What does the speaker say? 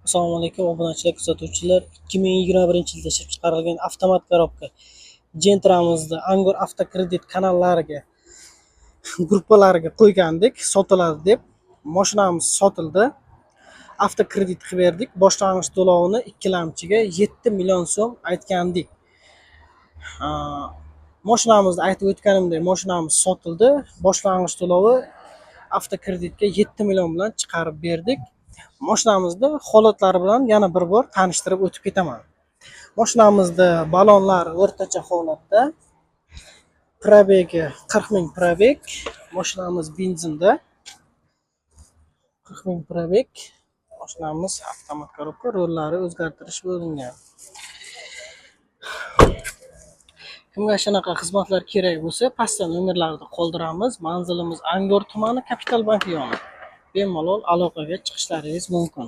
Assalomu alaykum obunachilar, kuzatuvchilar. 2021-yilda ishlab chiqarilgan avtomat korobka Gentramizni Angor Avtokredit kanallariga, gruppalariga qo'ygandik, sotiladi deb. Mashinamiz sotildi. Avtokredit qilib berdik. Boshlang'ich to'lovini ikkilamchiga 7 million so'm aytgandik. Mashinamizni aytib o'tganimdek, mashinamiz sotildi. Boshlang'ich to'lovi avtokreditga 7 million bilan chiqarib berdik. Mashinamizni holatlari bilan yana bir bor tanishtirib o'tib ketaman. Mashinamizda balonlar o'rtacha holatda. Probegi 40 ming probeg. Mashinamiz benzinda. 40 ming probeg. Mashinamiz avtomat korobka, rollari o'zgartirish bo'lingan. Kimga shunaqa xizmatlar kerak bo'lsa, pastda nomerlarni qoldiramiz. Manzilimiz Angor tumani, Kapital banki yoni. Bemalol aloqaga chiqishlaringiz mumkin.